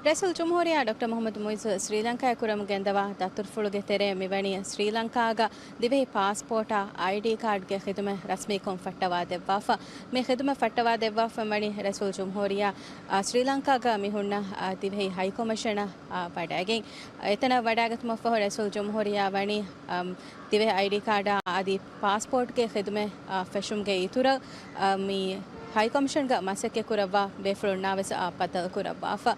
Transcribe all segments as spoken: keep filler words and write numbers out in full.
ރައީސުލްޖުމްހޫރިއްޔާ ޑޮކްޓަރ މުޙައްމަދު މުޢިއްޒު ސްރީލަންކާއަށް ކުރަމުން ގެންދަވާ ދަތުރުފުޅުގެ ތެރެއިން މިވަނީ ސްރީލަންކާގަ ދިވެހި ޕާސްޕޯޓާ އައިޑީ ކާޑްގެ ޚިދުމަތް ރަސްމީކޮށް ފައްޓަވާދެއްވާފަ. މި ޚިދުމަތް ފައްޓަވާދެއްވާފަ ވަނީ ރައީސުލްޖުމްހޫރިއްޔާ، އާ، ސްރީލަންކާގަ މި ހުންނަ، އާ، ދިވެހި ހައިކޮމިޝަނަށް، އާ، ވަޑައިގެން. އެތަނަށް ވަޑައިގަތުމަށްފަހު ރައީސުލްޖުމްހޫރިއްޔާ ވަނީ، އަމް، ދިވެހި އައިޑީ ކާޑާ އަދި ޕާސްޕޯޓްގެ ޚިދުމަތް، އާ، ފެށުމުގެ އިތުރަށް، އާ، މި ހައިކޮމިޝަންގަ މަސައްކަތްކުރައްވާ ބޭފުޅުންނާވެސް، އާ، ބައްދަލުކުރައްވާފަ.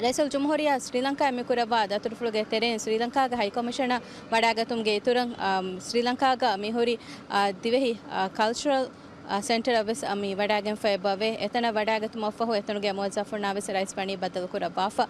ރައީސުލްޖުމްހޫރިއްޔާ ސްރީލަންކާއަށް މި ކުރައްވާ ދަތުރުފުޅުގެ ތެރެއިން ސްރީލަންކާގެ ހައިކޮމިޝަނަށް ވަޑައިގަތުމުގެ އިތުރަށް، އަމް، ސްރީލަންކާގަ މިހުރި، އާ، ދިވެހި، އާ، ކަލްޗަރަލް، އާ، ސެންޓަރަށް ވެސް، އަ، މި ވަޑައިގެންފަ އެބަވޭ. އެތަނަށް ވަޑައިގަތުމަށްފަހު އެތަނުގެ މުވައްޒަފުންނާ ވެސް ރައީސް ވަނީ ބައްދަލުކުރައްވާފަ.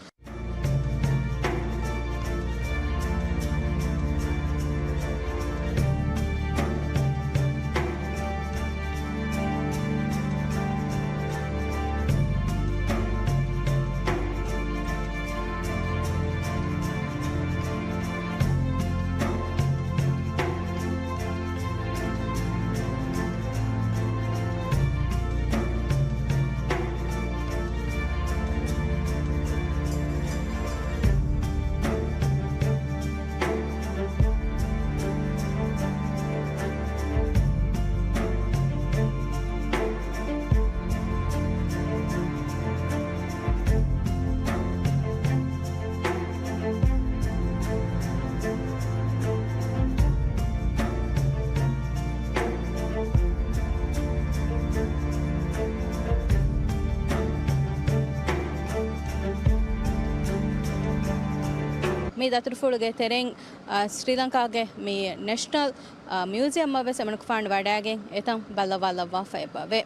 މި ދަތުރުފުޅުގެ ތެރެއިން، އާ، ސްރީލަންކާގެ މި ނެޝަނަލް، އާ، މިއުޒިއަމަށް ވެސް އެމަނިކުފާނު ވަޑައިގެން އެތަން ބައްލަވާލައްވާފަ އެބަވޭ.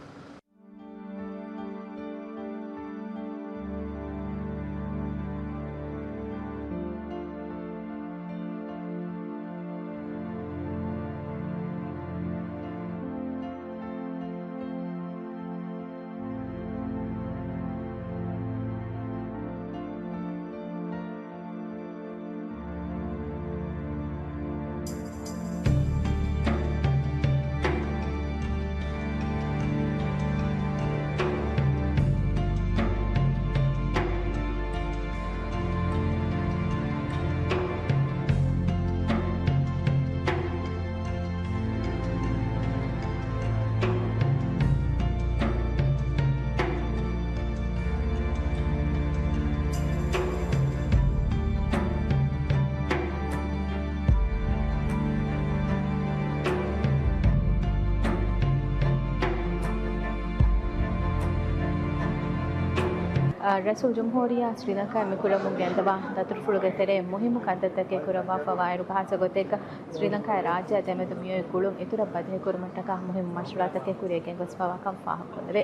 އާ، ރައީސުލްޖުމްހޫރިއްޔާ ސްރީލަންކާއަށް މިކުރަމުން ގެންދަވާ ދަތުރުފުޅުގެ ތެރެއިން މުހިއްމު ކަންތައްތަކެއް ކުރައްވާފަ ވާއިރު، ޚާއްޞަ ގޮތެއްގަ ސްރީލަންކާއާ ރާއްޖެއާ ދެމެދު މިއޮތް ގުޅުން އިތުރަށް ބަދަހިކުރުމަށްޓަކާ މުހިއްމު މަޝްވަރާތަކެއް ކުރިއަށް ގެންގޮސްފަވާކަން ފާހަގަކުރެވޭ.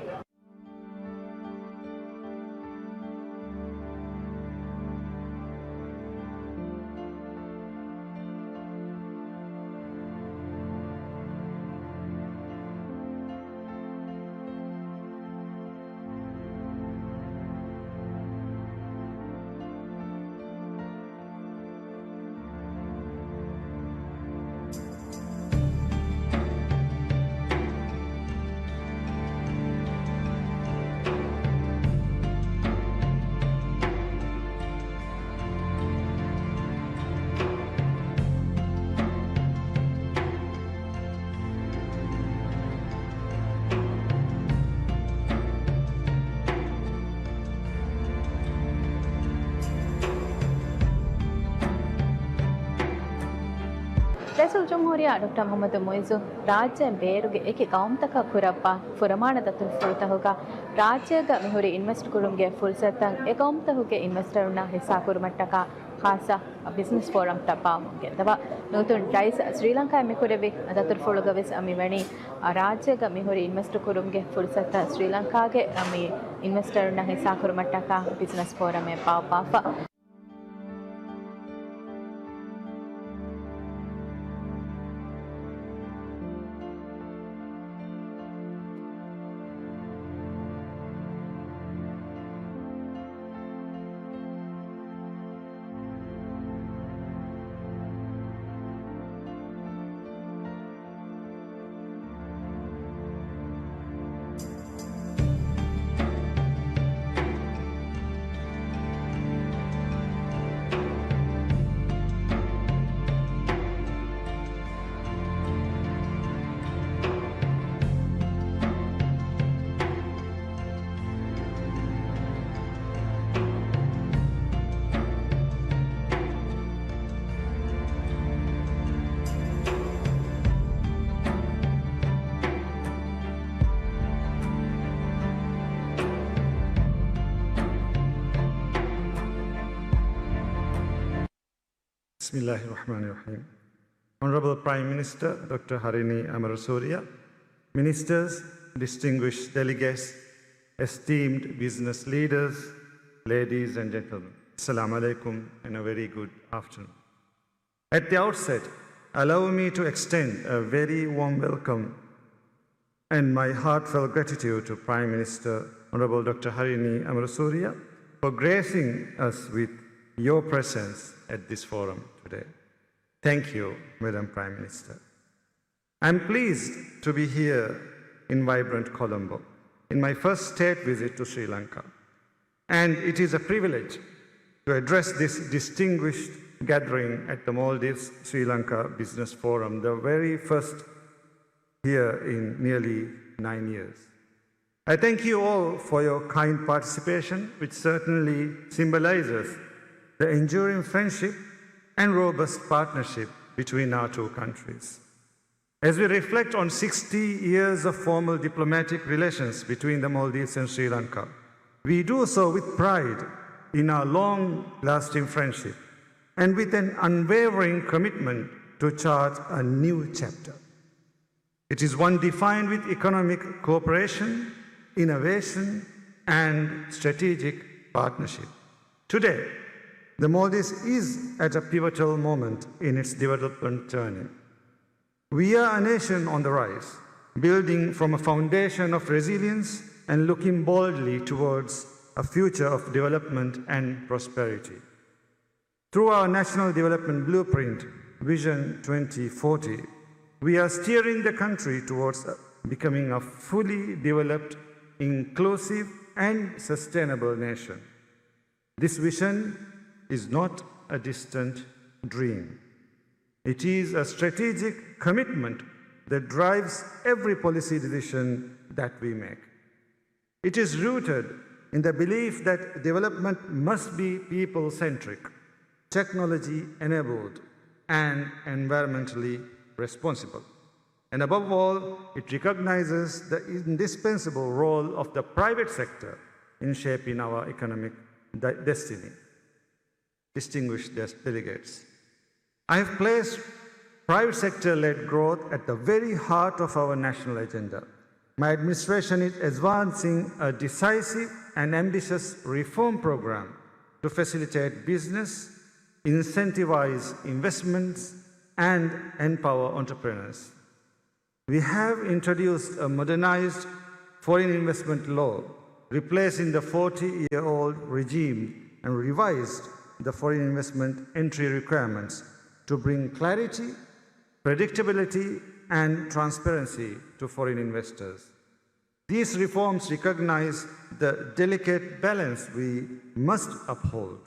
ރައީސުލްޖުމްހޫރިއްޔާ ޑޮކްޓަރ މުޙައްމަދު މުޢިއްޒު ރާއްޖޭން ބޭރުގެ އެކި ގައުމުތަކަށް ކުރައްވާ ފުރަމާނަ ދަތުރުފުޅުތަކުގަ ރާއްޖޭގަ މިހުރި އިންވެސްޓް ކުރުމުގެ ފުރުސަތުތައް އެ ގައުމުތަކުގެ އިންވެސްޓަރުންނަށް ހިއްސާކުރުމަށްޓަކާ ޚާއްޞަ ބިޒްނަސް ފޯރަމްތައް ބާއްވަމުން ގެންދަވާ. ނުވަތަ ރައީސް ސްރީލަންކާއިން މިކުރެއްވި ދަތުރުފުޅުގަވެސް މިވަނީ ރާއްޖޭގަ މިހުރި އިންވެސްޓް ކުރުމުގެ ފުރުސަތުތައް ސްރީލަންކާގެ މި އިންވެސްޓަރުންނަށް ހިއްސާކުރުމަށްޓަކާ ބިޒްނަސް ފޯރަމެއް ބާއްވާފަ. بسم الله الرحمن الرحيم. Honorable Prime Minister Doctor Harini Amarasuriya, Ministers, distinguished delegates, esteemed business leaders, ladies and gentlemen, Assalamu alaikum and a very good afternoon. At the outset, allow me to extend a very warm welcome and my heartfelt gratitude to Prime Minister Honorable Doctor Harini Amarasuriya for gracing us with your presence at this forum today. Thank you, Madam Prime Minister. I'm pleased to be here in vibrant Colombo in my first state visit to Sri Lanka. And it is a privilege to address this distinguished gathering at the Maldives Sri Lanka Business Forum, the very first here in nearly nine years. I thank you all for your kind participation, which certainly symbolizes the enduring friendship and robust partnership between our two countries. As we reflect on sixty years of formal diplomatic relations between the Maldives and Sri Lanka, we do so with pride in our long-lasting friendship and with an unwavering commitment to chart a new chapter. It is one defined with economic cooperation, innovation, and strategic partnership. Today, the Maldives is at a pivotal moment in its development journey. We are a nation on the rise, building from a foundation of resilience and looking boldly towards a future of development and prosperity. Through our National Development Blueprint, Vision twenty forty, we are steering the country towards becoming a fully developed, inclusive, and sustainable nation. This vision is not a distant dream. It is a strategic commitment that drives every policy decision that we make. It is rooted in the belief that development must be people-centric, technology-enabled, and environmentally responsible. And above all, it recognizes the indispensable role of the private sector in shaping our economic de-, destiny. Distinguished des-, delegates, I have placed private sector-led growth at the very heart of our national agenda. My administration is advancing a decisive and ambitious reform program to facilitate business, incentivize investments, and empower entrepreneurs. We have introduced a modernized foreign investment law, replacing the forty-year-old regime, and revised the foreign investment entry requirements to bring clarity, predictability, and transparency to foreign investors. These reforms recognize the delicate balance we must uphold,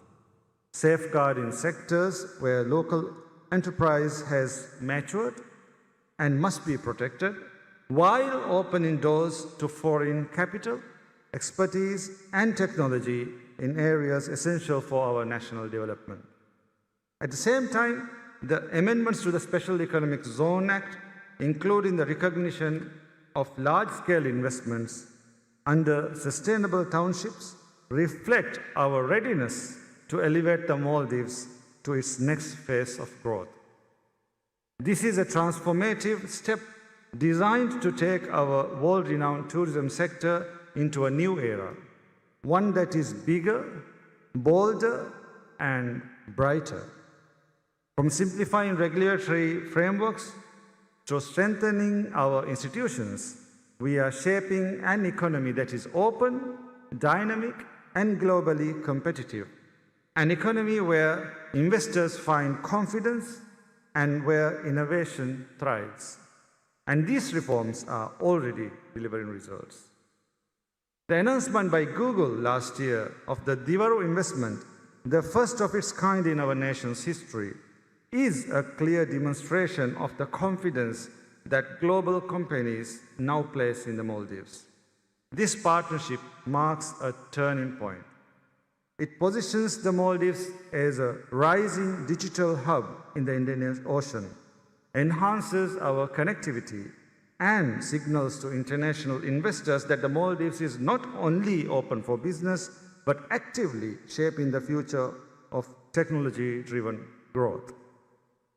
safeguarding sectors where local enterprise has matured and must be protected, while opening doors to foreign capital, expertise, and technology in areas essential for our national development. At the same time, the amendments to the Special Economic Zone Act, including the recognition of large-scale investments under sustainable townships, reflect our readiness to elevate the Maldives to its next phase of growth. This is a transformative step designed to take our world-renowned tourism sector into a new era, one that is bigger, bolder, and brighter. From simplifying regulatory frameworks to strengthening our institutions, we are shaping an economy that is open, dynamic, and globally competitive. An economy where investors find confidence and where innovation thrives. And these reforms are already delivering results. The announcement by Google last year of the Divaru investment, the first of its kind in our nation's history, is a clear demonstration of the confidence that global companies now place in the Maldives. This partnership marks a turning point. It positions the Maldives as a rising digital hub in the Indian Ocean, enhances our connectivity, and signals to international investors that the Maldives is not only open for business, but actively shaping the future of technology-driven growth.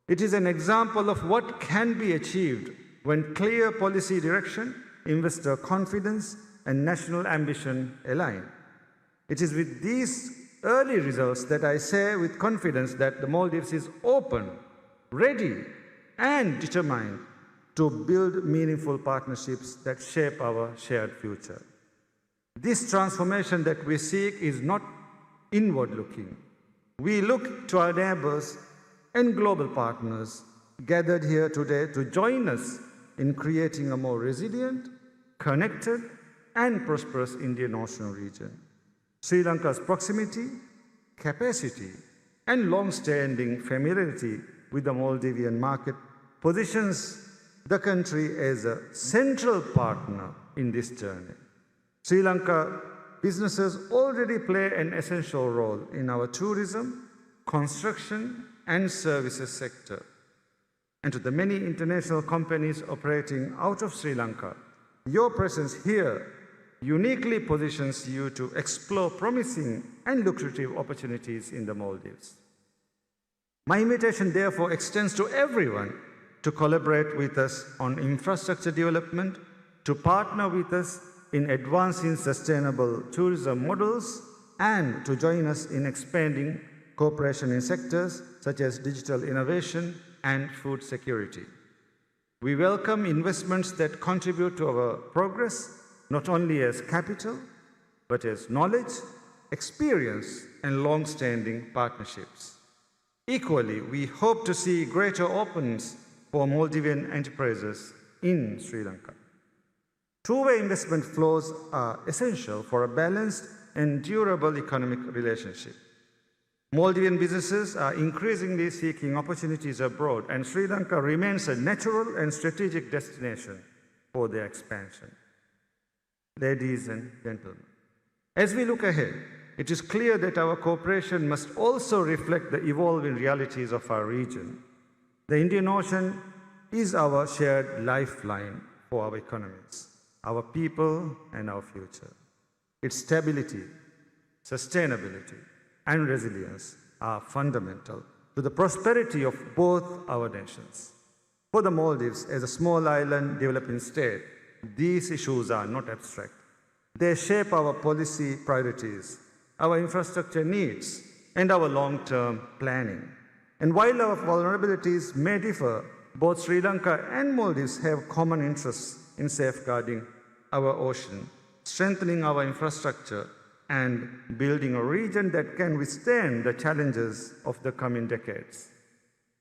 It is an example of what can be achieved when clear policy direction, investor confidence, and national ambition align. It is with these early results that I say with confidence that the Maldives is open, ready, and determined to build meaningful partnerships that shape our shared future. This transformation that we seek is not inward-looking. We look to our neighbors and global partners gathered here today to join us in creating a more resilient, connected, and prosperous Indian Ocean region. Sri Lanka's proximity, capacity, and long-standing familiarity with the Maldivian market positions the country as a central partner in this journey. Sri Lanka businesses already play an essential role in our tourism, construction, and services sector. And to the many international companies operating out of Sri Lanka, your presence here uniquely positions you to explore promising and lucrative opportunities in the Maldives. My invitation, therefore, extends to everyone to collaborate with us on infrastructure development, to partner with us in advancing sustainable tourism models, and to join us in expanding cooperation in sectors such as digital innovation and food security. We welcome investments that contribute to our progress, not only as capital, but as knowledge, experience, and long-standing partnerships. Equally, we hope to see greater openness for Maldivian enterprises in Sri Lanka. Two-way investment flows are essential for a balanced and durable economic relationship. Maldivian businesses are increasingly seeking opportunities abroad, and Sri Lanka remains a natural and strategic destination for their expansion. Ladies and gentlemen, as we look ahead, it is clear that our cooperation must also reflect the evolving realities of our region. The Indian Ocean is our shared lifeline for our economies, our people, and our future. Its stability, sustainability, and resilience are fundamental to the prosperity of both our nations. For the Maldives, as a small island developing state, these issues are not abstract. They shape our policy priorities, our infrastructure needs, and our long-term planning. And while our vulnerabilities may differ, both Sri Lanka and Maldives have common interests in safeguarding our ocean, strengthening our infrastructure, and building a region that can withstand the challenges of the coming decades.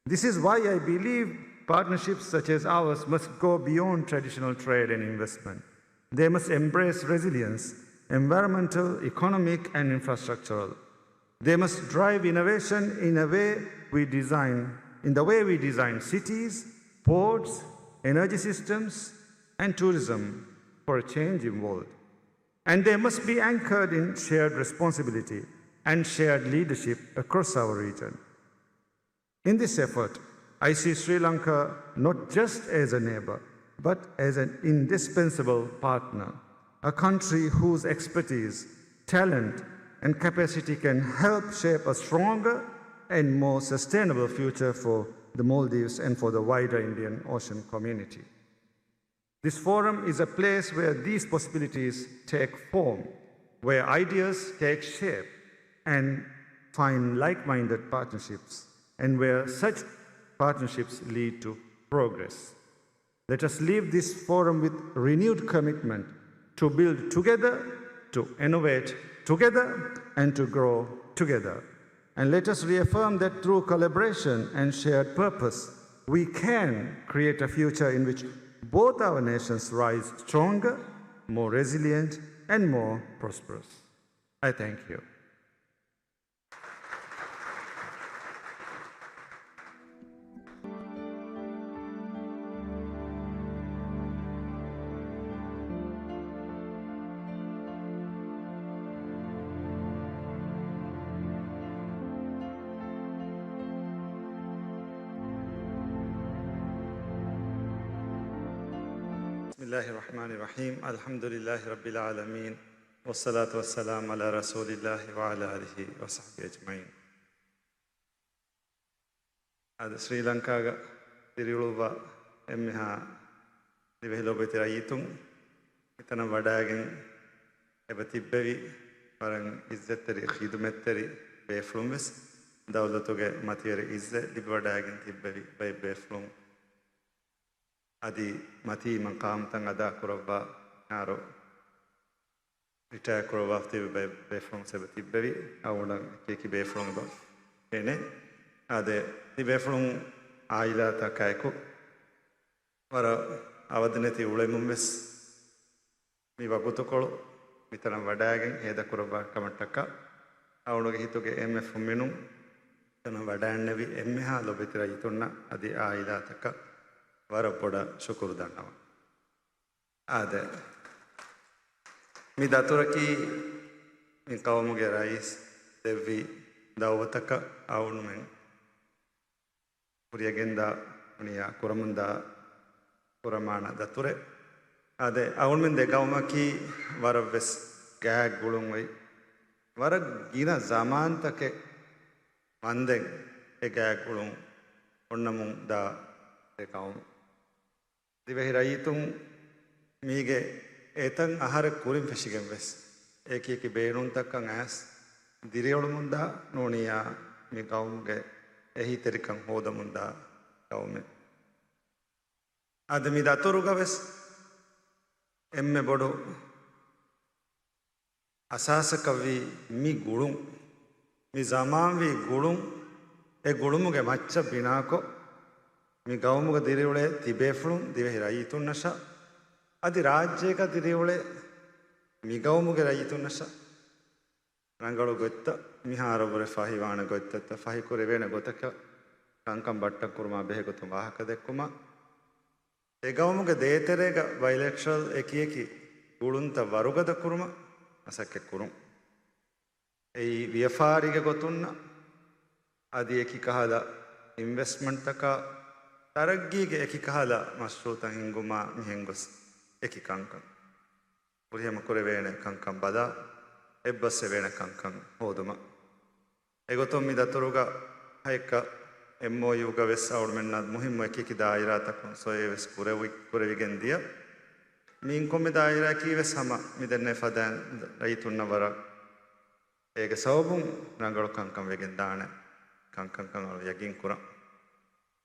This is why I believe partnerships such as ours must go beyond traditional trade and investment. They must embrace resilience, environmental, economic, and infrastructural. They must drive innovation in a way we design, in the way we design cities, ports, energy systems, and tourism for a changing world. And they must be anchored in shared responsibility and shared leadership across our region. In this effort, I see Sri Lanka not just as a neighbor, but as an indispensable partner, a country whose expertise, talent, and capacity can help shape a stronger and more sustainable future for the Maldives and for the wider Indian Ocean community. This forum is a place where these possibilities take form, where ideas take shape and find like-minded partnerships, and where such partnerships lead to progress. Let us leave this forum with renewed commitment to build together, to innovate together, and to grow together. And let us reaffirm that through collaboration and shared purpose, we can create a future in which both our nations rise stronger, more resilient, and more prosperous. I thank you. بسم الله الرحمن الرحيم. الحمد لله رب العالمين. والصلاة والسلام على رسول الله وعلى آله وصحبه أجمعين. އަދި ސްރީލަންކާގަ ދިރިއުޅުއްވާ އެންމެހާ ދިވެހި ލޯބިވެތި ރައްޔިތުން މިތަނަށް ވަޑައިގެން އެބަ ތިއްބެވި ވަރަށް އިއްޒަތްތެރި ޚިދުމަތްތެރި ބޭފުޅުން ވެސް ދައުލަތުގެ މަތިވެރި އިއްޒަތް ލިބިވަޑައިގެން ތިއްބެވި ބައެއް ބޭފުޅުން އަދި މަތީ މަޤާމްތައް އަދާ ކުރައްވާ އަހަރު ރިޓަޔާ ކުރައްވާފަ ތިބި ބޭ-، ބޭފުޅުން ސެބަ ތިއްބެވި އަޅުގަނޑަށް އެކި އެކި ބޭފުޅުން އެބަ ފެނޭ. އާދެ، ތި ބޭފުޅުން އާއިލާތަކާއެކު ވަރަށް އަވަދިނެތި އުޅެމުން ވެސް މި ވަގުތުކޮޅު މިތަނަށް ވަޑައިގެން ހޭދަކުރައްވާ ކަމަށްޓަކާ އަޅުގަނޑުގެ ހިތުގެ އެންމެ ފުންމިނުން މިތަނަށް ވަޑައިންނެވި އެންމެހާ ލޯބިވެތި ރައްޔިތުންނަށް އަދި އާއިލާތަކަށް ވަރަށް ބޮޑަށް ޝުކުރު ދަންނަވަން. އާދެ، މި ދަތުރަކީ މި ޤައުމުގެ ރައީސް ދެއްވި ދައުވަތަކަށް އަޅުގަނޑުމެން ކުރިއަށް ގެންދާ ނޫނިއްޔާ ކުރަމުންދާ ކުރަމާނަ ދަތުރެއް. އާދެ، އަޅުގަނޑުމެން ދެ ގައުމަކީ ވަރަށް ވެސް ގާތް ގުޅުން އޮތް، ވަރަށް ގިނަ ޒަމާންތަކެއް ވަންދެން އެ ގާތް ގުޅުން އޮންނަމުން ދާ ދެ ގައުމެއް. ދިވެހި ރައްޔިތުން މީގެ އެތައް އަހަރެއް ކުރިން ފެށިގެން ވެސް، އެކި އެކި ބޭނުންތަކަށް އައިސް ދިރިއުޅުމުންދާ ނޫނިއްޔާ މި ގައުމުގެ އެހީތެރިކަން ހޯދަމުންދާ ގައުމެއް. އަދި މި ދަތުރުގަ ވެސް އެންމެ ބޮޑު އަސާސަކަށްވީ މި ގުޅުން، މި ޒަމާންވީ ގުޅުން، އެ ގުޅުމުގެ މައްޗަށް ބިނާކޮށް، މި ގައުމުގަ ދިރިއުޅޭ ތިބޭފުޅުން ދިވެހި ރައްޔިތުންނަށާ، އަދި ރާއްޖޭގަ ދިރިއުޅޭ މި ގައުމުގެ ރައްޔިތުންނަށާ، ރަނގަޅު ގޮތްތައް، މިހާރު ވުރެ ފަހިވާނެ ގޮތްތައްތައް، ފަހިކުރެވޭނެ ގޮތަކަށް ކަންކަން ބައްޓަން ކުރުމާ ބެހޭ ގޮތުން ވާހަކަ ދެއްކުމަށް، އެ ގައުމުގެ ދޭތެރޭގަ ބައިލެޓްރަލް އެކިއެކި ގުޅުންތައް ވަރުގަދަ ކުރުމަށް މަސައްކަތް ކުރުން. އެއީ ވިޔަފާރީގެ ގޮތުންނަށް އަދި އެކި ކަހަލަ އިންވެސްޓްމަންޓްތަކާ، ތަރައްގީގެ އެކި ކަހަލަ މަޝްރޫއުތައް ހިންގުމާ މިހެން ގޮސް އެކި ކަންކަން. ފުރިހަމަ ކުރެވޭނެ ކަންކަން ބަލާ، އެއްބަސްވެވޭނެ ކަންކަން ހޯދުމަށް. އެގޮތުން މި ދަތުރުގަ ހައެއްކަ އެމްއޯޔޫގަ ވެސް އަޅުމެންނަށް މުހިއްމު އެކިއެކި ދާއިރާތަކުން ސޮއެ ވެސް ކުރެވި-، ކުރެވިގެން ދިޔަ. މި އިންކޮށް މި ދާއިރާއަކީ ވެސް ހަމަ މި ދެންނެވި ފަދައިން ރައްޔިތުންނަށް ވަރަށް އޭގެ ސަބަބުން ރަނގަޅު ކަންކަން ވެގެން ދާނެ ކަންކަންކަން އަޅު ޔަގީން ކުރަން.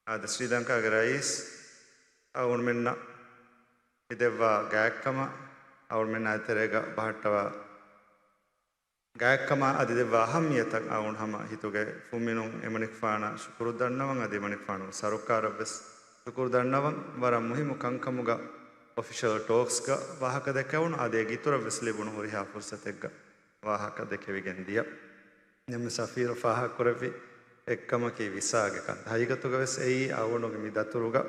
އާދެ، ސްރީލަންކާގެ ރައީސް އަޅުގަނޑުމެންނަށް މި ދެއްވާ ގާތްކަމަށް، އަޅުގަނޑުމެންނާ އެތެރޭގަ ބަހައްޓަވާ ގާތްކަމާ އަދި ދެއްވާ އަހައްމިއްޔަތަށް އަޅުގަނޑު ހަމަ ހިތުގެ ފުންމިނުން އެމަނިކުފާނަށް ޝުކުރު ދަންނަވަން، އަދި އެމަނިކުފާނުގެ ސަރުކާރަށް ވެސް ޝުކުރު ދަންނަވަން. ވަރަށް މުހިއްމު ކަންކަމުގަ އޮފިޝަލް ޓޯކްސްގަ ވާހަކަ ދެކެވުނު، އަދި އޭގެ އިތުރަށް ވެސް ލިބުނު ހުރިހާ ފުރުސަތެއްގަ ވާހަކަ ދެކެވިގެން ދިޔަ. އެންމެ ސަފީރު ފާހަގަކުރެއްވި އެއްކަމަކީ ވިސާގެ ކަން. ހަގީގަތުގަ ވެސް އެއީ އަޅުގަނޑުގެ މި ދަތުރުގަ،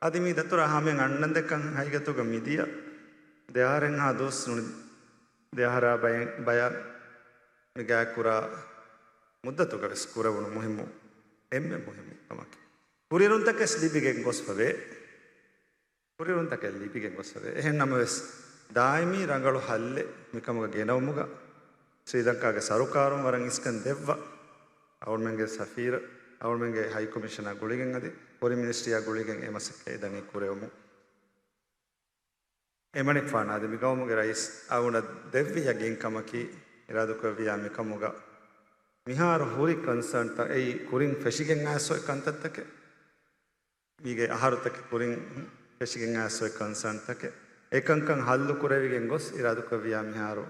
އަދި މި ދަތުރާ ހަމައިން އަންނަންދެން ކަން ހަގީގަތުގަ މިދިޔަ ދެއަހަރެއްހާ ދުވަސް ނޫނީ ދެއަހަރާ ބަޔަށް، ބަޔަށް މި ގާތްކުރާ މުއްދަތުގަ ވެސް ކުރެވުނު މުހިއްމު، އެންމެ މުހިއްމު ކަމަކީ. ކުރިއެރުންތަކެސް ލިބިގެން ގޮސްފަވޭ. ކުރިއެރުންތަކެއް ލިބިގެން ގޮސްފަވޭ. އެހެން ނަމަވެސް، ދާއިމީ ރަނގަޅު ހައްލެއް މިކަމުގަ ގެނައުމުގަ ސްރީލަންކާގެ ސަރުކާރުން ވަރަށް އިސްކަން ދެއްވާ. އަޅުމެންގެ ސަފީރު، އަޅުމެންގެ ހައި ކޮމިޝަނާ ގުޅިގެން އަދި ފޮރިން މިނިސްޓްރީއާ ގުޅިގެން އެ މަސައްކަތް އެދަނީ ކުރެވުމުން. އެމަނިކުފާނާ އަދި މިގައުމުގެ ރައީސް އަޅުގަނޑަށް ދެއްވި ޔަގީންކަމަކީ، އިރާދަކުރެއްވިޔާ މިކަމުގަ މިހާރު ހުރި ކޮންސާންތައް އެއީ ކުރިން ފެށިގެން އައިސް އޮތް ކަންތައްތަކެއް. މީގެ އަހަރުތަކެއް ކުރިން ފެށިގެން އައިސް އޮތް ކޮންސާންތަކެއް. އެކަންކަން ހައްލު ކުރެވިގެން ގޮސް އިރާދަކުރެއްވިޔާ މިހާރު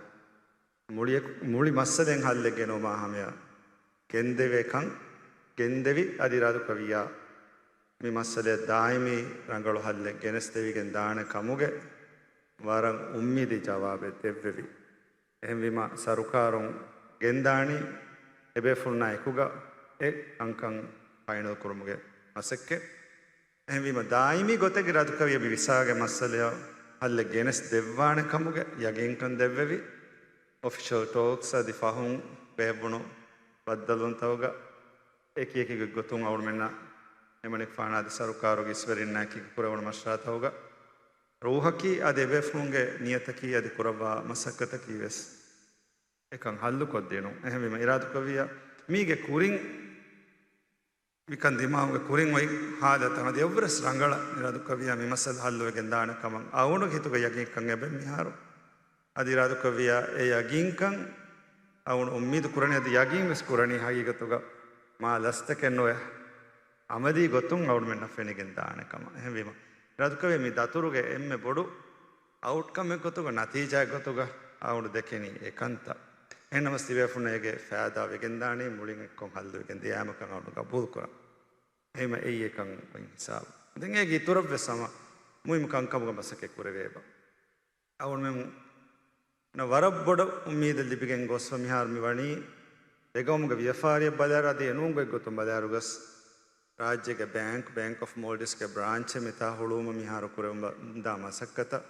މުޅި، މުޅި މައްސަލައިން ހައްލެއް ގެނައުމާ ހަމަޔަށް ގެންދެވޭ ކަން ގެންދެވި އަދި އިރާދަކުރެއްވިޔާ މި މައްސަލައަށް ދާއިމީ ރަނގަޅު ހައްލެއް ގެނެސްދެވިގެން ދާނެ ކަމުގެ ވަރަށް އުއްމީދީ ޖަވާބެއް ދެއްވެވި. އެހެންވީމަ ސަރުކާރުން ގެންދާނީ އެބޭފުޅުންނާ އެކުގަ އެ ކަންކަން ފައިނަލް ކުރުމުގެ މަސައްކަތް. އެހެންވީމަ ދާއިމީ ގޮތެއްގެ އިރާދަކުރެއްވިޔާ މި ވިސާގެ މައްސަލަޔަށް ހައްލެއް ގެނެސް ދެއްވާނެ ކަމުގެ ޔަގީންކަން ދެއްވެވި. އޮފިޝަލް ޓޯކްސް އަދި ފަހުން ބޭއްވުނު ބައްދަލުވުންތަކުގަ އެކި އެކި ގޮތުން އަޅުމެންނަށް އެމަނިކުފާނާ އަދި ސަރުކާރުގެ އިސްވެރިންނާ އެކީގަ ކުރެވުނު މަޝްވަރާތަކުގަ ރޫހަކީ އަދި އެބޭފުޅުންގެ ނިޔަތަކީ އަދި ކުރައްވާ މަސައްކަތަކީ ވެސް އެކަން ހައްލުކޮށްދިނުން. އެހެންވީމަ އިރާދަކުރެއްވިޔާ މީގެ ކުރިން މިކަން ދިމާވުމުގެ ކުރިން އޮތް ހާލަތަށް އަދި އެއްވެސް ރަނގަޅަށް އިރާދަކުރެއްވިޔާ މި މައްސަލަ ހައްލުވެގެން ދާނެ ކަމަށް އަޅުގަނޑުގެ ހިތުގަ ޔަގީންކަން އެބަ މިހާރު. އަދި އިރާދަކުރެއްވިޔާ އެ ޔަގީންކަން އަޅުގަނޑު އުއްމީދު ކުރަނީ އަދި ޔަގީން ވެސް ކުރަނީ ހަގީގަތުގަ މާ ލަސްތަކެއް ނުވެ އަމަލީ ގޮތުން އަޅުމެންނަށް ފެނިގެން ދާނެ ކަމަށް. އެހެންވީމަ އިރާދަކުރެއްވިޔާ މި ދަތުރުގެ އެންމެ ބޮޑު އައުޓްކަމެއް ގޮތުގަ، ނަތީޖާއެއް ގޮތުގަ އަޅުގަނޑު ދެކެނީ އެކަންތައް. އެހެންނަމަވެސް ތިބޭފުޅުންނަށް އޭގެ ފައިދާ ވެގެންދާނީ މުޅިން އެއްކޮށް ހައްލުވެގެން ދިޔައިމަކަށް އަޅުގަނޑު ގަބޫލުކުރަން. އެހެންވީމަ އެއީ އެކަން އޮތް ހިސާބު. ދެން އޭގެ އިތުރަށްވެސް ހަމަ މުހިއްމު ކަންކަމުގަ މަސައްކަތް ކުރެވޭބަ. އަޅުގަނޑުމެންނަށް ވަރަށް ބޮޑަށް އުއްމީދެއް ލިބިގެން ގޮސްފަ މިހާރު މި ވަނީ ދެގައުމުގެ ވިޔަފާރިއަށް ބަލާއިރު އަދި އެނޫން ގޮތްގޮތުން ބަލާއިރު ގޮސް ރާއްޖޭގެ ބޭންކް، ބޭންކް އޮފް މޯލްޑިވްސްގެ ބްރާންޗެއް މިތާ ހުޅުވުމަށް މިހާރު ކުރެވެމުންދާ މަސައްކަތަށް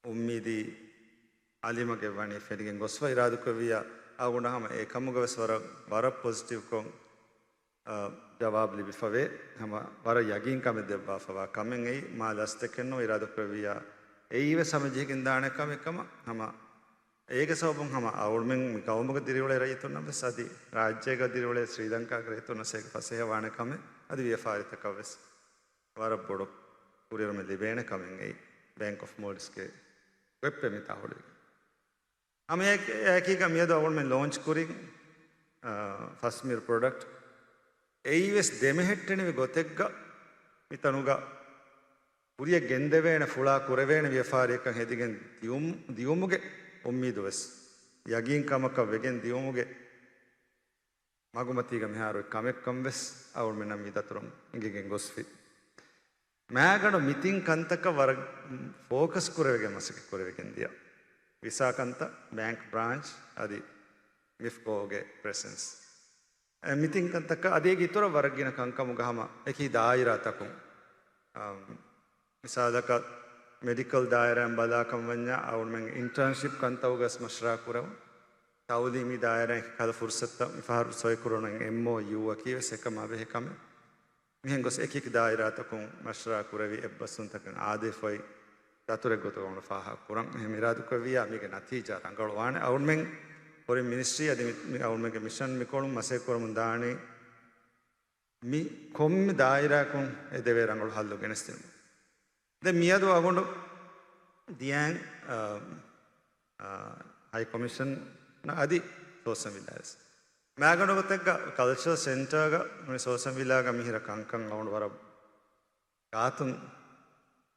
އުއްމީދީ އަލިމަގެއް ވަނީ ފެނިގެން ގޮސްފަ އިރާދަކުރެއްވިޔާ އަޅުގަނޑަށް ހަމަ އެކަމުގަވެސް ވަރަށް، ވަރަށް ޕޮޒިޓިވްކޮށް، އަ، ޖަވާބު ލިބިފަވޭ. ހަމަ ވަރަށް ޔަގީންކަމެއް ދެއްވާފަވާ ކަމެއް އެއީ. މާ ލަސްތަކެއް ނޫން އިރާދަކުރެއްވިޔާ އެއީވެސް ހަމަޖެހިގެން ދާނެ ކަމެއް ކަމަށް. ހަމަ އޭގެ ސަބަބުން ހަމަ އަޅުމެން މި ގައުމުގަ ދިރިއުޅޭ ރައްޔިތުންނަށް ވެސް އަދި ރާއްޖޭގަ ދިރިއުޅޭ ސްރީލަންކާގެ ރައްޔިތުންނަށް އޭގެ ފަސޭހަ ވާނެ ކަމެއް އަދި ވިޔަފާރިތަކަށް ވެސް ވަރަށް ބޮޑު ކުރިއެރުމެއް ލިބޭނެ ކަމެއް އެއީ. ބޭންކް އޮފް މޯލްޑިވްސްގެ ވެބްޕޭ މިތާ ހުޅުވި. ހަމަ އެ-، އެކީގަ މިއަދު އަޅުމެން ލޯންޗް ކުރި، އާ، ފަސް މިރު ޕްރޮޑަކްޓް އެއީވެސް ދެމެހެއްޓެނިވި ގޮތެއްގަ މިތަނުގަ ކުރިއަށް ގެންދެވޭނެ ފުޅާ ކުރެވޭނެ ވިޔަފާރިއަކަށް ހެދިގެން ދިއުމު-، ދިއުމުގެ އުއްމީދު ވެސް ޔަގީންކަމަކަށް ވެގެން ދިއުމުގެ މަގުމަތީގަ މިހާރު އޮތް ކަމެއްކަން ވެސް އަޅުމެންނަށް މި ދަތުރުން އެނގިގެން ގޮސްފި. މާގަނޑު މި ތިން ކަންތަކަށް ވަރަށް ފޯކަސް ކުރެވިގެން މަސައްކަތް ކުރެވިގެން ދިޔަ. ވިސާ ކަންތައް، ބޭންކް ބްރާންޗް އަދި މިފްކޯގެ ޕްރެސެންސް. އެ، މި ތިން ކަންތަކަށް އަދި އޭގެ އިތުރަށް ވަރަށް ގިނަ ކަންކަމުގަ ހަމަ އެކި ދާއިރާތަކުން، އަމް، މިސާލަކަށް، މެޑިކަލް ދާއިރާއިން ބަލާކަން ވަންޏާ، އަޅުމެން އިންޓާންޝިޕް ކަންތައް ގަސް މަޝްރާ ކުރަމުން، ތައުލީމީ ދާއިރާއިން ކަހަލަ ފުރުސަތުތައް މިފަހަރު ސޮއި ކުރަން އެމްއޯޔޫއަކީ ވެސް އެކަމާ ބެހޭ ކަމެއް. މިހެން ގޮސް އެކި އެކި ދާއިރާތަކުން މަޝްރާ ކުރެވި އެއްބަސްވުންތަކަށް އާދޭ ފޮތް ދަތުރެއް ގޮތުގަ އަޅުގަނޑު ފާހަގަ ކުރަން. އެހެން އިރާދަކުރެއްވިޔާ މީގެ ނަތީޖާ ރަނގަޅުވާނެ. އަޅުމެން ފޮރިން މިނިސްޓްރީ އަދި މި، މި އަޅުމެންގެ މިޝަން މިކޮޅުން މަސައްކަތް ކުރަމުން ދާނީ މި ކޮންމެ ދާއިރާއަކުން އެދެވޭ ރަނގަޅު ހައްލު ގެނެސްދިނުމަށް. ދެން މިއަދު އަޅުގަނޑު ދިޔައިން، އާ، އާ، ހައި ކޮމިޝަނަށް އަދި ސޯސަން ވިލާ ވެސް. މާގަނޑު ގޮތެއްގަ ކަލްޗަރ ސެންޓާގަ މި ސޯސަން ވިލާގަ މިހިރަ ކަންކަން އަޅުގަނޑު ވަރަށް ގާތުން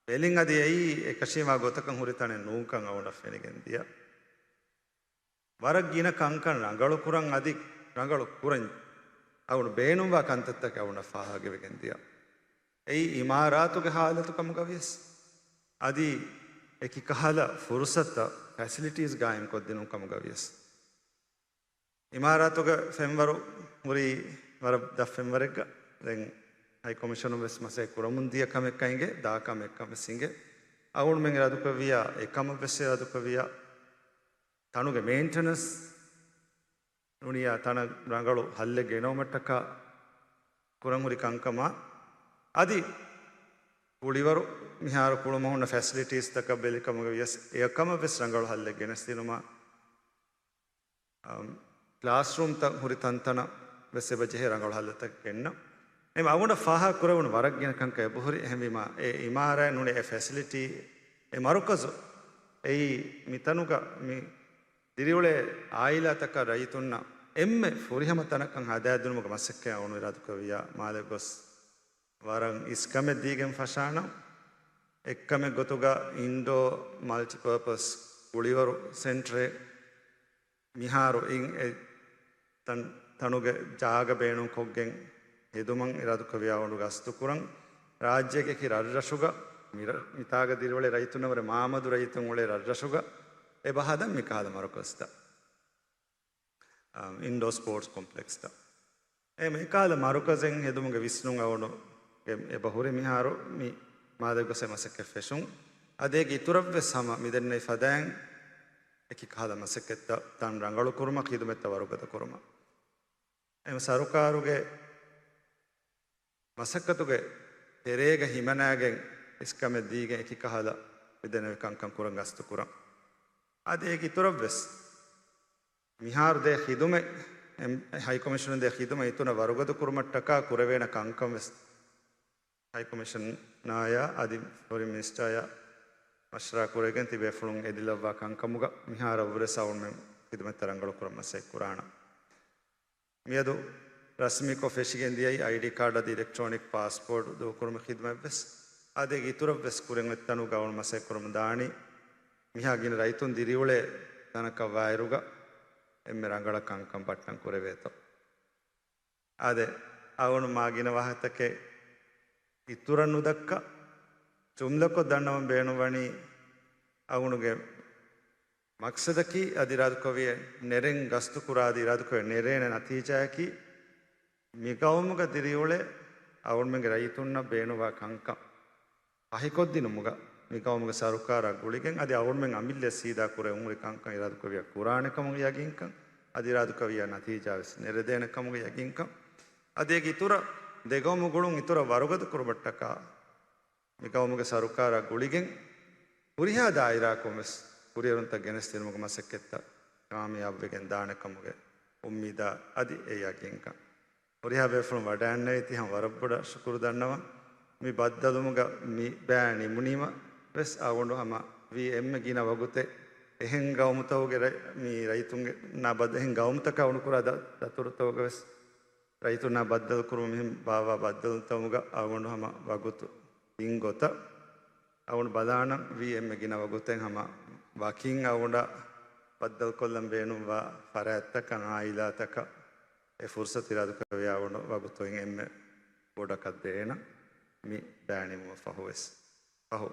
ބެލިން އަދި އެއީ އެކަށީމާ ގޮތަކަށް ހުރި ތަނެއް ނޫންކަން އަޅުގަނޑަށް ފެނިގެން ދިޔަ. ވަރަށް ގިނަ ކަންކަން ރަނގަޅު ކުރަން އަދި ރަނގަޅު ކުރަން އަޅުގަނޑު ބޭނުންވާ ކަންތައްތަކެއް އަޅުގަނޑަށް ފާހަގަވެގެން ދިޔަ. އެއީ އިމާރާތުގެ ހާލަތު ކަމުގަ ވިޔަސް އަދި އެކި ކަހަލަ ފުރުސަތަށް ފެސިލިޓީސް ގާއިމް ކޮށްދިނުން ކަމުގަ ވިޔަސް. އިމާރާތުގެ ފެންވަރު ހުރީ ވަރަށް ދަށް ފެންވަރެއްގަ. ދެން ހައި ކޮމިޝަނުން ވެސް މަސައްކަތް ކުރަމުން ދިޔަ ކަމެއްކަން އިނގޭ، ދާ ކަމެއްކަން ވެސް އިނގޭ. އަޅުގަނޑުމެން އިރާދަކުރެއްވިޔާ، އެކަމަށް ވެސް އިރާދަކުރެއްވިޔާ، ތަނުގެ މެއިންޓެނަންސް ނޫނިޔާ ތަނަށް ރަނގަޅު ހައްލެއް ގެނައުމަށްޓަކާ ކުރަން ހުރި ކަންކަމާ، އަދި ކުޅިވަރު މިހާރު ކުޅުމަށް ހުންނަ ފެސިލިޓީސްތަކަށް ބެލިކަމުގަ ވިޔަސް އެޔަކަމަށް ވެސް ރަނގަޅު ހައްލެއް ގެނެސްދިނުމަށް، އަމް، ކްލާސްރޫމްތައް ހުރި ތަންތަނަށް ވެސް އެބަ ޖެހޭ ރަނގަޅު ހައްލުތައް ގެންނަން. އެހެން އަޅުގަނޑަށް ފާހަގަ ކުރެވުނު ވަރަށް ގިނަ ކަންކަން އެބަހުރި. އެހެންވީމާ، އެ އިމާރާތް ނޫނީ އެ ފެސިލިޓީ، އެ މަރުކަޒު، އެއީ މިތަނުގަ މި ދިރިއުޅޭ އާއިލާތަކަށް ރައްޔިތުންނަށް އެންމެ ފުރިހަމަ ތަނަކަށް ހަދާދިނުމުގެ މަސައްކަތް އަޅުގަނޑު އިރާދަކުރެއްވިއްޔާ މާލެ ގޮސް ވަރަށް އިސްކަމެއް ދީގެން ފަށާނަން. އެއްކަމެއް ގޮތުގަ އިންޑޯ މަލްޓިޕާޕަސް ކުޅިވަރު ސެންޓަރެއް މިހާރު އިން އެ ތަން-، ތަނުގެ ޖާގަ ބޭނުންކޮށްގެން ހެދުމަށް އިރާދަކުރެއްވިއްޔާ އަޅުގަނޑު ގަސްތުކުރަން. ރާއްޖޭގެ އެކި ރަށްރަށުގަ މި-، މިތާގަ ދިރިއުޅޭ ރައްޔިތުންނަށް ވުރެ މާމަދު ރައްޔިތުން އުޅޭ ރަށްރަށުގަ އެބަ ހަދަން މިކަހަލަ މަރުކަޒުތައް، އަ، އިންޑޯ ސްޕޯޓްސް ކޮމްޕްލެކްސްތައް. އެ މިކަހަލަ މަރުކަޒެއް ހެދުމުގެ ވިސްނުން އަޅުގަނޑު އެ-، އެބަ ހުރި މިހާރު މި މާލެ ގޮސް އެ މަސައްކަތް ފެށުން. އަދި އޭގެ އިތުރަށްވެސް ހަމަ މިދެންނެވި ފަދައިން އެކި ކަހަލަ މަސައްކަތްތައް ތަން ރަނގަޅު ކުރުމަށް، ޚިދުމަތްތައް ވަރުގަދަ ކުރުމަށް. އެ ސަރުކާރުގެ މަސައްކަތުގެ ތެރޭގަ ހިމަނާގެން އިސްކަމެއް ދީގެން އެކި ކަހަލަ މިދެންނެވި ކަންކަން ކުރަން ގަސްތު ކުރަން. އަދި އޭގެ އިތުރަށްވެސް މިހާރު ދޭ ޚިދުމަތް، އެމް-، ހައިކޮމިޝަނުން ދޭ ޚިދުމަތް އިތުރަށް ވަރުގަދަ ކުރުމަށްޓަކާ ކުރެވޭނެ ކަންކަން ވެސް ހައިކޮމިޝަނާޔާ އަދި ފޮރިން މިނިސްޓާޔާ މަޝްވަރާ ކުރެގެން ތިބޭފުޅުން އެދިލައްވާ ކަންކަމުގަ މިހާރަށްވުރެ އަޅުގަނޑުމެން ޚިދުމަތްތައް ރަނގަޅު ކުރަން މަސައްކަތް ކުރާނަން. މިއަދު ރަސްމީކޮށް ފެށިގެން ދިޔައީ އައިޑީ ކާޑް އަދި އިލެކްޓްރޯނިކް ޕާސްޕޯޓް ދޫކުރުމުގެ ޚިދުމަތްވެސް. އާދެ، އޭގެ އިތުރަށްވެސް ކުރިން އޮތްތަނުގަ އަޅުގަނޑު މަސައްކަތް ކުރަމުން ދާނީ، މިހާ ގިނަ ރައްޔިތުން ދިރިއުޅޭ ތަނަކަށް ވާއިރުގަ އެންމެ ރަނގަޅަށް ކަންކަން ބައްޓަން ކުރެވޭތޯ. އާދެ، އަޅުގަނޑު މާ ގިނަ ވާހަކަތަކެއް އިތުރަށް ނުދައްކާ، ޖުމްލަކޮށް ދަންނަވަން ބޭނުންވަނީ، އަޅުގަނޑުގެ މަޤްޞަދަކީ އަދި އިރާދަކުރެއްވި ނެރެން ގަސްތުކުރާ އަދި އިރާދަކުރެއްވި ނެރޭނެ ނަތީޖާއަކީ، މިގައުމުގަ ދިރިއުޅޭ އަޅުގަނޑުމެންގެ ރައްޔިތުންނަށް ބޭނުންވާ ކަންކަން ފަހިކޮށްދިނުމުގަ، މިގައުމުގެ ސަރުކާރާ ގުޅިގެން އަދި އަޅުގަނޑުމެން އަމިއްލަ ސީދާ ކުރެވުން ހުރި ކަންކަން އިރާދަކުރެއްވިއްޔާ ކުރާނެ ކަމުގެ ޔަގީންކަން، އަދި އިރާދަކުރެއްވިއްޔާ ނަތީޖާވެސް ނެރެދޭނެ ކަމުގެ ޔަގީންކަން، އަދި އޭގެ އިތުރަށް ދެގައުމު ގުޅުން އިތުރަށް ވަރުގަދަ ކުރުމަށްޓަކާ، މިގައުމުގެ ސަރުކާރާ ގުޅިގެން ހުރިހާ ދާއިރާއަކުން ވެސް ކުރިއެރުންތައް ގެނެސްދިނުމުގެ މަސައްކަތްތައް ކާމިޔާބުވެގެން ދާނެ ކަމުގެ އުއްމީދާ އަދި އެ ޔަގީންކަން. ހުރިހާ ބޭފުޅުން ވަޑައިގެންނެވީތީ ހަމަ ވަރަށް ބޮޑަށް ޝުކުރު ދަންނަވަން. މި ބައްދަލުވުމުގަ މި ބައި ނިމުނީމަ ވެސް އަޅުގަނޑު ހަމަ ވީ އެންމެ ގިނަ ވަގުތެއް އެހެން ގައުމުތަކުގެ ރައި-، މި ރައްޔިތުންނާ ބައްދަ-، އެހެން ގައުމުތަކާ އުނުކުރާ ދަ-، ދަތުރުތަކުގަ ވެސް ރައްޔިތުންނާ ބައްދަލުކުރުމުން މިހެން ބާއްވާ ބައްދަލުތަކުގަ އަޅުގަނޑު ހަމަ ވަގުތު ތިން ގޮތަށް އަޅުގަނޑު ބަލާނަން ވީ އެންމެ ގިނަ ވަގުތެއް ހަމަ ވަކިން އަޅުގަނޑަށް ބައްދަލުކޮށްލަން ބޭނުންވާ ފަރާތްތަކަށް، އާއިލާތަކަށް އެ ފުރުސަތު އިރާދަކުރެއްވިއްޔާ އަޅުގަނޑު ވަގުތު އެންމެ ބޮޑަކަށް ދޭނަން މި ބައި ނިމުމަށް ފަހު ވެސް. ފަހު.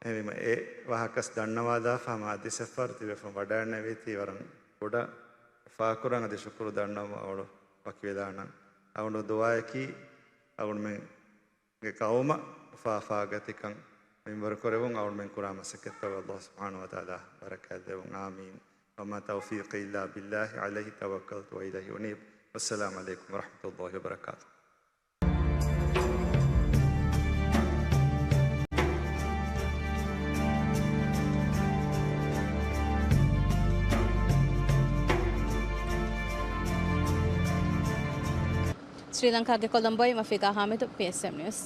އެހެންވީމަ އެ ވާހަކަސް ދަންނަވާލާފަ ހަމަ އަދި ސެފަރު ތިބޭފުޅުން ވަޑައިގެންނެވީތީ ވަރަށް ބޮޑަށް އުފާކުރަން އަދި ޝުކުރު ދަންނަވަމުން އަޅުގަނޑު ވަކިވެލާނަން. އަޅުގަނޑު ދުޢާއަކީ އަޅުގަނޑުމެންގެ ޤައުމަށް އުފާ އުފާގަތިކަން މިންވަރު ކުރެވުން، އަޅުގަނޑުމެން ކުރާ މަސައްކަތްތަކަށް ﷲ ސުބްޙާނަހޫ ވަތަޢާލާ ބަރަކާތް ދެއްވުން. އާމީން. وما توفيقي إلا بالله عليه توكلت وإليه أنيب. والسلام عليكم ورحمة الله وبركاته. ސްރީލަންކާގެ ކޮލަމްބޯއިން ވަފީގާ ހާމިދު، ޕީއެސްއެމް ނިއުސް.